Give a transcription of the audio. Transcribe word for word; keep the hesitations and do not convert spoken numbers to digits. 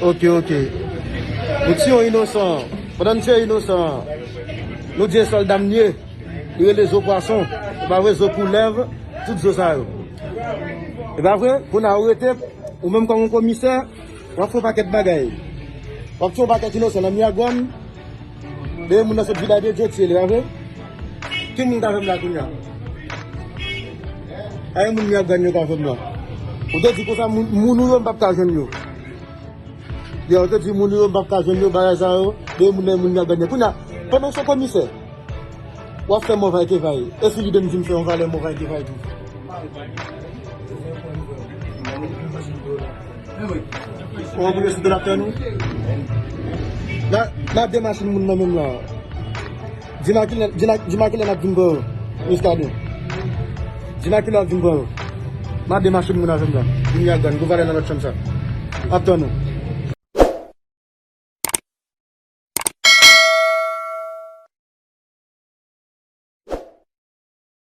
Ok, ok. Nou tiye yon inosan. Pandan n tiye inosan an, nou di e sòlda m li ye. Li rele zo pwason. E pa vre, zo koulèv, tout zo sa yo. E pa vre, kounye a ou rete, ou menm kòm yon komisè, w ap fè yon pakèt bagay. W ap tiye yon pakèt inosan nan Miragwàn. Dèyè moun nan sot Vilaj de Dye tiye li, pa vre? Ki moun ka fè m la kounye a? A, e moun Miragwàn yo ka fè m la. Ou te di konsa, moun, moun ou yo, m p ap ka jwenn yo. Yo, ou te di moun ou yo, m p ap ka jwenn yo, bagay sa yo. Dèyè moun nan, moun Miragwàn yo. Kounye a, pandan w se komisè, w ap fè mòvay kevay. E si lidè m di m fè yon valè mòvay kevay tou? Ou anvoye sou do laptè nou? N a, n a de machin moun nan menm la. Di m a kilè, di m a, di m a kilè n ap vin pran yo, Miskaden. Di m a kilè n ap vin pran yo. N a de machin moun avè m la. Vin Miragwàn, gwo valè nan lòt chanm sa. Ap tann ou.